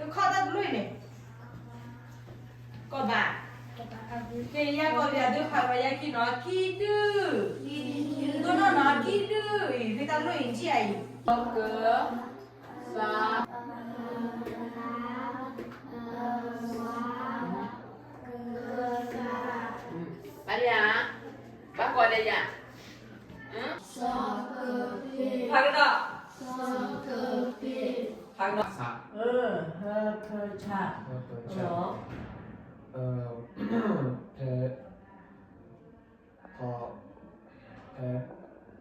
ခီၣ်တၢ်တလိၣ်အံၤန့ၣ်, ကီၢ်ဘၣ်, က့ၤယဲၢ်ကီၢ်ပယီၤသုဖးဝဲယဲၢ်ခံနီၤ, ကံၣ်ဒုၣ်, ဒိၣ်နီၢ်နီၤကံၣ်ဒုၣ်အံၤ, ဖဲတၢ်တလိၣ်အံၤ ကံၣ်အံၤ, က, သ, ဘၣ်ယၤ, ဘၣ်ကီးဒီးယၤ, ဖးကဒီး, ဖးကဒီး, ဟၢဖၢဆၣ်, ဖဲ, ဖဲ, ဒ်သိးကကဲဘျုးဘီၣ် ပှၤတၢ်သးခု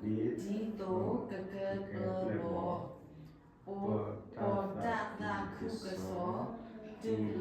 ကစီၣ် တုၤလ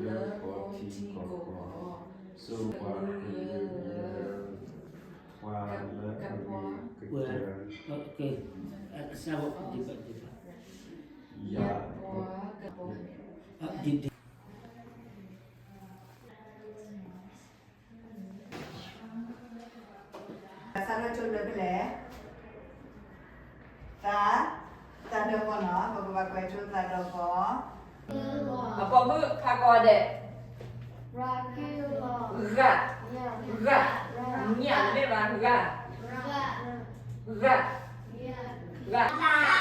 ၢပှၤထံကီၢ်, ဆိၣ်ဂ့ၤလၢပှၤလၢအဂ့ၤကတၢၢ်, ယၤ သးဒီကၠိလၢဖဲလဲၣ်, သး, သးဒီဖီနီၤ, ပကဘၣ်ကွဲးဆိသးဒီဖီ, အပိာ်မုၣ်ဖးကီးဒဲး, ဂၤ, ဂၤ, ညၣ်တမ့ၢ်ဘၣ်, ဂၤ, ဂၤ, ဂၤ, အ တ လါ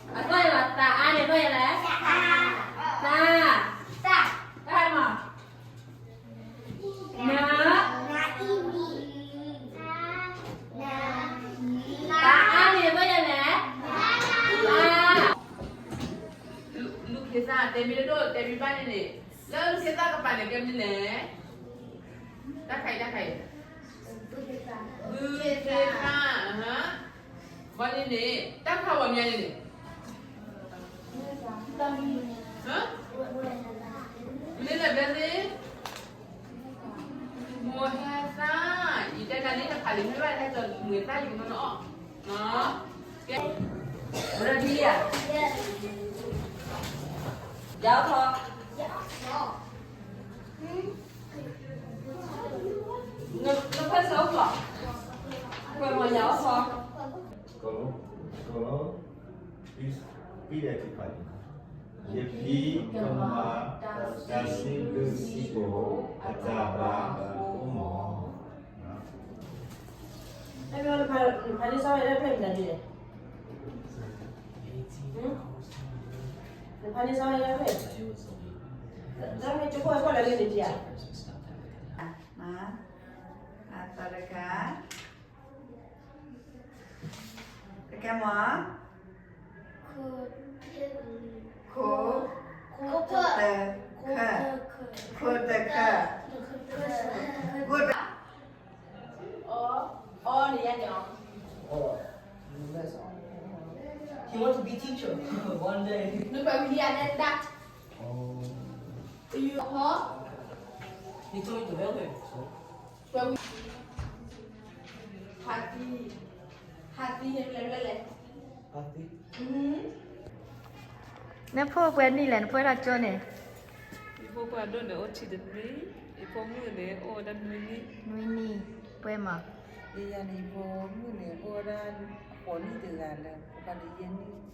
တ ပ အသီၣ်ယၤလီၤ, သးအါန့ၣ် အသီၣ်ယၤလဲၣ်, သ, သ, တၢ်မး န, သးအါန့ၣ် အသီၣ်ယၤလဲၣ်, သး, လူၤခ့သၣ် တဲမံၤဒိၣ် တဲမံၤဘၣ်န့ၣ်န့ၣ်, လၢလူၤခ့သၣ်ကပၤန့ၣ် ကဲမနုၤလဲၣ်, တၢ်ခါအံၤ တၢ်ခါအံၤ, လူၤခ့သၣ်, ဘၣ်န့ၣ်န့ၣ် တၢ်ခးဝဲမနုၤန့ၣ်န့ၣ် မနုၤလဲၣ် ဘျၢသ့, မိၢ်ဟဲသၣ်, ယတဲနၤလံ တခါလံ မ့ၢ်ဘၣ်ဟဲကၠီမိၢ်ဟဲသၣ် ယကမၢနအီၣ်, ကဲ, readyဧါ, ယၤအီၣ်ထီၣ်, နဖၢဆၢအိၣ်ဖျိ, ကွဲမီၤ ယၤအီၣ်ထီၣ် ကလီ, ကလီ, ပံဒဲးထံဖးလံ, ယဖံကမၤတၢ်စံးဘျုးစံးဖှိၣ်အတၢ်ဘါအဃိမီၤ. နဖးန့ၢ်စီဝဲဒၣ်ဖဲမနုၤလဲၣ်, နဖးန့ၢ်စီဝဲဒၣ်ဖဲ, တၢ်မ့ၢ်ကၠိခိၣ်ဝဲကွၢ်လၢလၢန့ၣ်ဒံးဧါ, အသီတခါ တကဲမီၤ, ခိၣ်, ခိၣ်တခၢၣ်, ခိၣ်တခၢၣ်, ခိၣ်တခၢၣ်, အီ, အီန့ၣ်ယါန့ၣ်အီ, He want to be teacher one day. နကဘၣ်ဝံၤယါန့ၣ်တၢ်, အီ, နကဘၣ်ဝံၤ ဟးသံ, ဟးသံန့ၣ်လဲၤလဲၤလဲၣ်, နဖိပှဲၤနံၣ်လဲၣ် နဖိထီၣ်ကၠိန့ၣ်, ယဖိခွါဒိၣ်န့ၣ်အိၣ်ဆံတနွံ, ယဖိမုၣ်န့ၣ်အိၣ်ဝဲဒၣ်နွံနံၣ်, နွံနံၣ်ပှဲၤမး, ယယၤန့ၣ် ယဖိမုၣ်န့ၣ်အိၣ်ဝဲဒၣ်ဃိးနံၣ်တဂၤလၢ ဖိခွါန့ၣ်ယဲၢ်နံၣ်,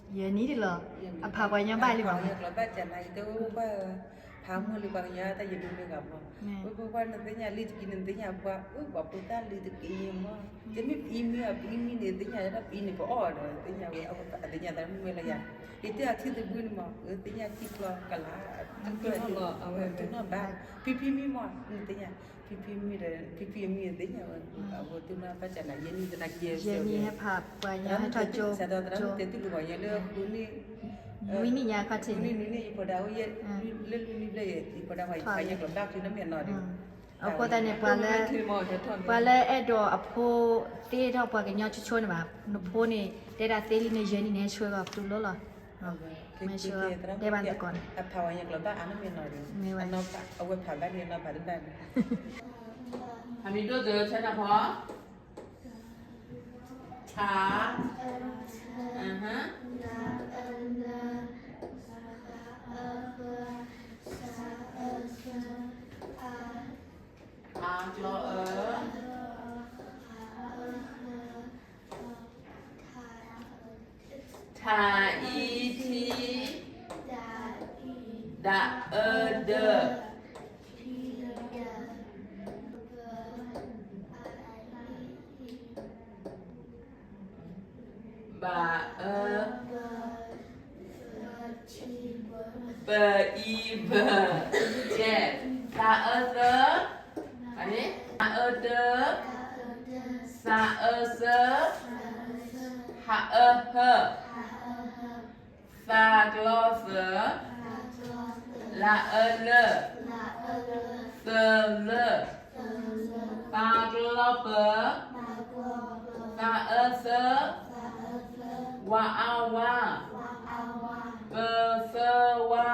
ယဲၢ်နံၣ်ဒံးလီၤ, အဖးပှၤကညီဘၣ်လံမး, ယကျိးဘၣ်ကနၤ ယတဲအိၣ်ဘၣ် ဖးမုၢ်လၢပှၤကညီတၢ်ယဒိးန့ၢ်ဂၤမး, ဝဲဖိခွါနသ့ၣ်ညါလံတက့ၢ် နသ့ၣ်ညါပှၤ ဝဲပှၤဖိသၣ်လံတက့ၢ်မး, တမ့ၢ်ပအံၤမ့ၢ်အပအံၤမ့ၢ်န့ၣ် သ့ၣ်ညါလၢပအံၤန့ၣ် ပအီၣ်ဒီး သ့ၣ်ညါဝဲ အသ့ၣ်ညါသးမုၢ်ဝဲလၢယၤ, ယတဲအထံသဘှံန့ၣ်မး သ့ၣ်ညါထံကျီကလး, အဝဲတူၢ်နီၣ်ဘၣ်, ဖံဖံမံမး နသ့ၣ်ညါ, ဖံဖံမံဒီး ဖံဖံအမံသ့ၣ်ညါဝဲ, အဝဲတူၢ်နီၣ်ဘၣ်ကနၤ ယဲၢ်နံၣ်သနာ်က့ ယဲၢ်နံၣ်ဟဲဖးပှၤကညီဟဲထီၣ်ကၠိ, တဲတူၢ်လိာ်ဘၣ်ယဲလၢဃုနံၣ် နွံနံၣ်ညါခီၣ်ထံးန့ၣ်, နွံနံၣ် ယဖိဒါအိၣ်ယဲၢ်, လၢလွံၢ်နံၣ်ဘျဲၣ် ယဖိဒါဝဲ ယဖးညါကျိးဘၣ်ချံနီတမံၤနီၤဒီး, အဃိသတးန့ၣ် ပှၤလၢအဲၣ်ဒိးအဖိသ့ထီၣ်ပှၤကညီဆိဆိန့ၣ်ဘၣ်, နဖိန့ၣ် တဲဒၣ်သ့လံန့ၣ် ယဲၢ်နံၣ်န့ၣ်ဟဲဆှၢဂီၤပတူၢ်လိာ်လီၤ, မ့ၢ်ဆှၢ တဲဘၣ်နသကိးန့ၣ်, အဖးဝဲညါကျိးဘၣ်အါနီတမံၤနီၤဒီး, မ့ၢ်ဝဲ အဝဲဖးဘၣ်န့ၣ် အနီၢ်ဖးတဘၣ်န့ၣ်, ဖးမံၤဒိၣ်တဆၢနၤဖီ ထါ, အဟါ, န, အန, စ, အစ, စ, အစ, ဒအၢဒၢ ဘအၢ ပအံဘၢ ကဲ သအၢသၢ သအၢတၢ သအၢသၢ ဟအၢဟၢ သးကျီသၢ လအၢလၢ သၢလၢ ပကျီပၢ သးအၢသၢ ဝအါဝါ ပသၢဝါ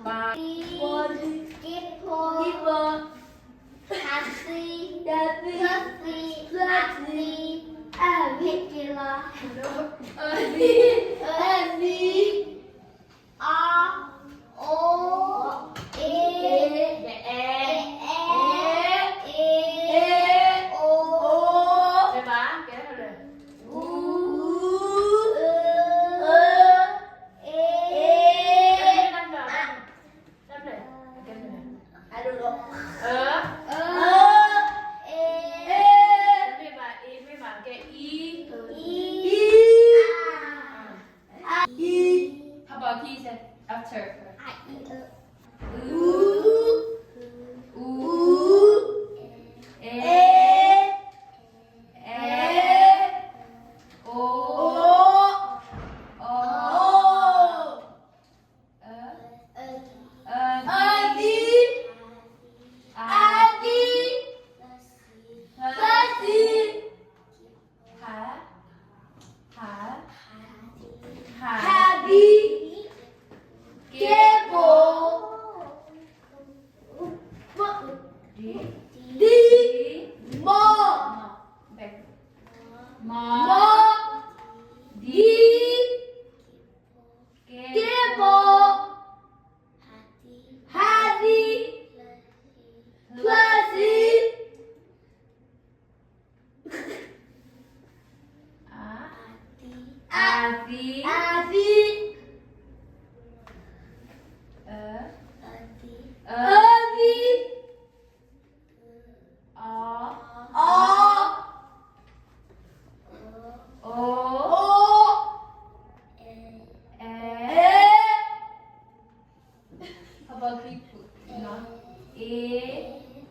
ပ သံ သံ သံ အသံ အသံ အသံ အ အိ အ့ အ့ အ့ အိ အူ အူ အၢ အၢ အ့ အ အၢ အၢ အ့ အ့ မ့ၢ်ဘၣ် အ့ မ့ၢ်ဘၣ် ကဲ အံ အံ အံ How about kids after? အူ အူ အူ အ့ အ့ အိ အိ အ အသံ အသံ သၢသံ ဟ ဟ ဟ ဟးသံ က့ဘိ ဒံ ဒံ မီ မီ ဒံ က့ဘိ ဟးသံ သၢသံ အ အသံ အသံ အ အသံ အ အ အိ အိ အဲ အဲ How about people? အ့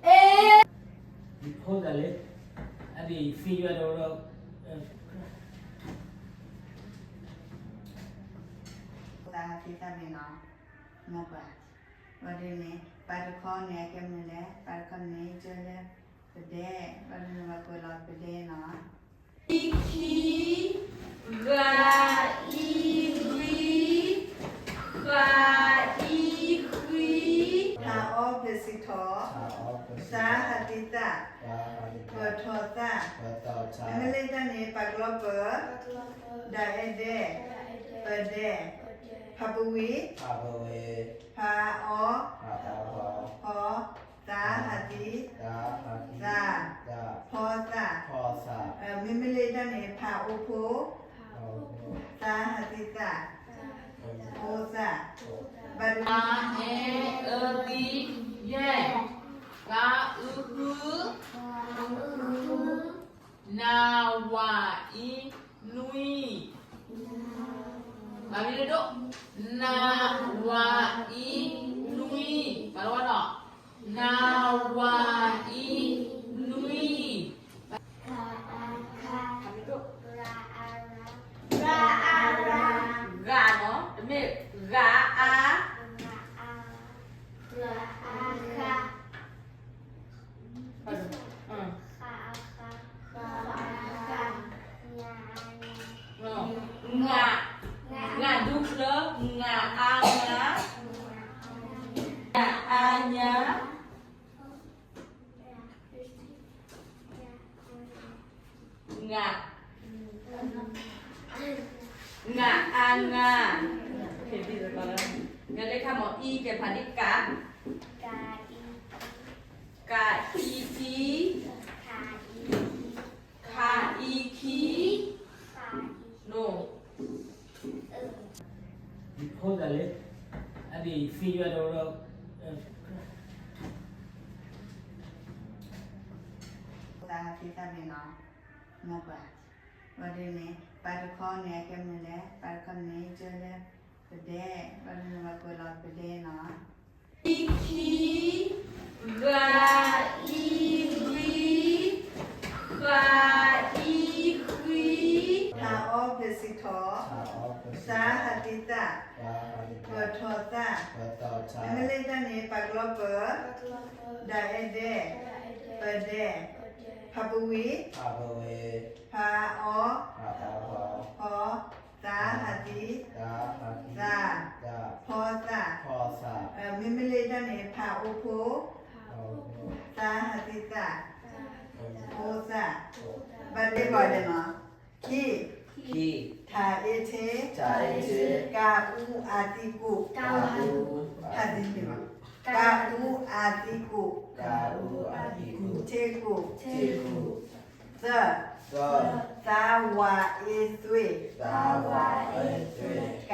အ့ ဖိသၣ်လၢ အဒံးသံယွၤဒီး သးဟးသံ သးမ့ၢ်နီၤ မ့ၢ်ပှၤ ဘၣ်ဒ်န့ၣ် ပာ်တခီန့ၣ် အကဲမနုၤလဲၣ် ပာ်တခီန့ၣ် ကၢလၢ ပဒဲ ဘၣ်ဒ်န့ၣ် ပှၤကွဲးလီၤပဒဲနီၤ အံ ခံ ဂၤ အံ ဂံ ဃး အံ ဃံ ဖးအီ ပျဲၢ်စံးထီၣ် သးဟးသံသၣ် ပထီၣ်သၣ် မ့မ့ၢ်လၢတၢ်န့ၣ် ပကျီပၢ ဒးအဲဒဲ ပဒဲ ဖးပဝ့ၤ ဖးအီ ဖီ သးဟးသံ သၣ် ဖီသၣ် မ့မ့ၢ်လၢတၢ်န့ၣ် ဖးအိၣ်ဖိ သးဟးသံသၣ် အိၣ်သၣ် ဘၣ်ဒိ အ အဲ အ ဂံ ယဲ က အု ဃု န ဝ အံ နွံ ဘၣ်မနုၤဒိၣ် န ဝ အံ နွံ ဘၣ်လီၤဝဲနီၤ န ဝ အံ နွံ ဂၤနီၤ တမ့ၢ် ဂၤအါ ဂၤ ဂၤဒူချၢ ဂၤအါဂၤ ဂၤအါညါ ဂၤ ဂၤအါဂၤ ကဲလၢခါမ့ၢ်အံၤ ကဲဖးဒံးကး ကအံၤအံၤ ခးအံၤခံ နိ ဖိသၣ်လၢ သံယွၤဒီး သးဟးသံသးန့ၣ်နီၤ, မ့ၢ်ပှၤ, ဘၣ်ဒ်န့ၣ် ပာ်တခီန့ၣ် အကဲမနုၤလဲၣ်, ပာ်တခီန့ၣ် ကဲလၢပဒဲ, ဘၣ်ဒ်န့ၣ် ပှၤကွဲးလီၤပဒဲနီၤ. အံခံ, ဂၤ, အံဂံ, ဃး, အံဃံ, ဟးအီပစံးထီၣ်, သးဟးသံသး, ပထီၣ်သး, မ့မ့ၢ်လၢတၢ်န့ၣ် ပာ်ကလီပ, ဒၣ်အဲၣ်ဒဲ, ပဒဲ, ဖးပဝံၤ, ဖးအီ, ဖီ, သးဟးသံ, သး, ဖီသး, မ့မ့ၢ်လၢတၢ်န့ၣ် ဖးအိၣ်ဖိ, သးဟးသံသး, ဖိသး, ဘၣ်ဒ်န့ၣ်, ခံ, ထးအ့ထ့, ကအူအသံကူး, ဖးသံန့ၣ်ဘၣ်, ကအူအသံကူး, ထ့ကူး, သၢ, သးဝးအ့သွ့ၣ်, က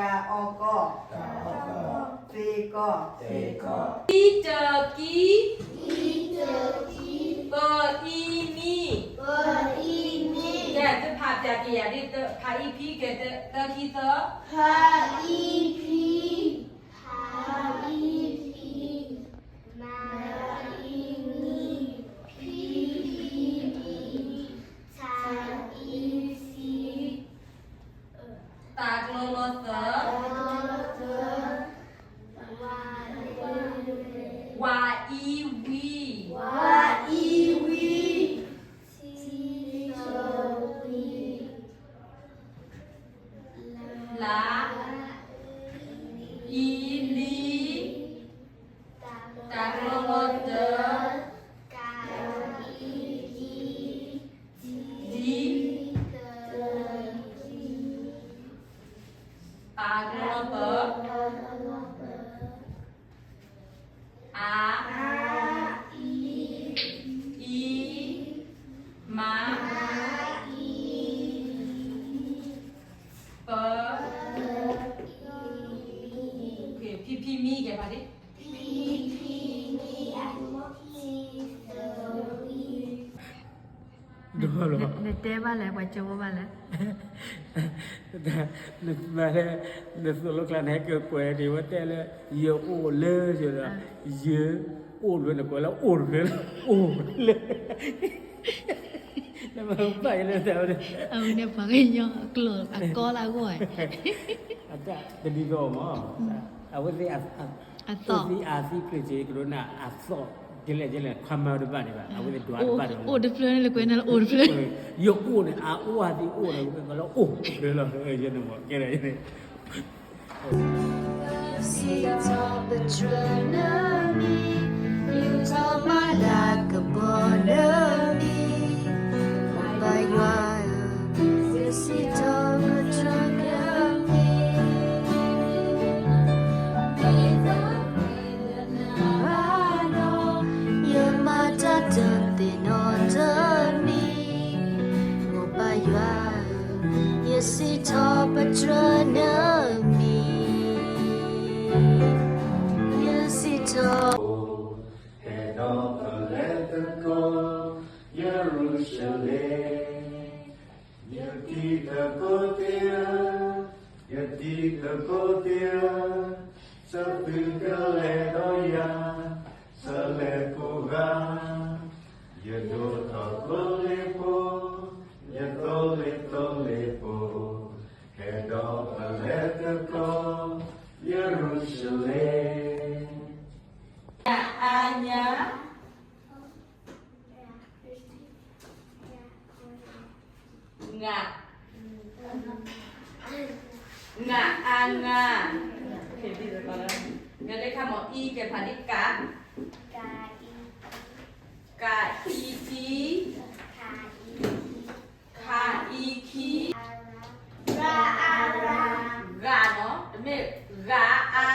အီကီ, သ့ကီ, အံတကံ, ပအံမံ, ကဲ သုဖးပၠးက့ၤယၤဒ် ဖးအံဖံ ကဲ သၢခံသၢ, ဖးအံဖံ, ဖးအံဖံ, မအံမံ, ဖံအံမံ, ဆအံဆံ, တၢ်ကလီလီၤသၢ, ဝးအံဝံ, ဝးအံဝံ, လ အံလံ, တၢ်ကလီလီၤတၢ, ဒံ, တၢ်ကလီလီၤပၢ, အ, အံ, မ, ပ, ဖံဖံမံ ကဲဖးဒ် နတဲဘၣ်လဲၣ် ပှၤကၠိဘၣ်လဲၣ်, နသိၣ်လိကျါန့ၣ် ဟဲက့ၤကွဲးဒံးဝဲတဲလၢ ယအိၣ်လၢ ယအိၣ်လၢ နကွဲးလၢအိၣ်တဖျၢၣ်လၢ အိၣ်လၢ နမၤဘၣ်ယလၢတၢ်ဝဲန့ၣ် အဝဲန့ၣ်ပှၤကညီအကျိာ်အကီလၢအဂီၢ်, အတၢ်တဒ်သိးမး, အဝဲသ့ၣ် အသီၣ်သံအသံကျၢၤက့ၤကဒိးနၤအသီၣ်, ကလဲၣ်ကလဲၣ် ခွါမၤတဘၣ်ဒံးဘၣ် အဝဲသ့ၣ်ဒွးတဘၣ်ဒီး အိၣ်တဖျၢၣ်န့ၣ် လၢကွဲးန့ၣ်လၢအိၣ်တဖျၢၣ်, ယအိၣ်န့ၣ် အအိၣ်အသံအိၣ်န့ၣ် ဝဲကလီအိၣ်တဖျၢၣ်လီၤ, ယန့ၣ်မ့ၢ်ကဲဒီးယန့ၣ် ယမၤတၢ်တသ့ၣ်နီတမံၤ, မိၢ်ပၢ်ယွၤ, ယစံးထီၣ်ပတြၢၤနမံၤ, ယစံးထီၣ် ဟဲဒီးပလဲၤသကိး ယရူၤၡလ့ၣ်, ယတံၤသကိးသ့ၣ်ဧၢ, ယတံၤသကိးသ့ၣ်ဧၢ, ဆၢသုကလဲၤဒီးယၤ, ဆၢလဲၤကိးဂၤ, ယဒိၣ်ထီၣ်ကျိလ့ၣ်ဖိ, ယသိလ့ၣ်သိလ့ၣ်ဖိ, ဟဲဒီးပလဲၤသကိး ယရူၤၡလ့ၣ်, ညါအါညါ ငါ, ငါအါငါ, ကဲလၢခါမ့ၢ်အံ ကဲဖးဒ်က, ကအံအံ, ခအံခံ, ဂၤနီၤ, တမ့ၢ်ဂၤအါ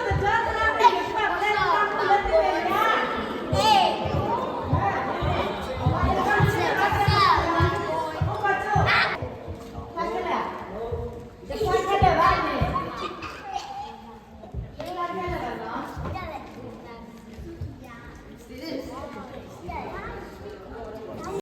တ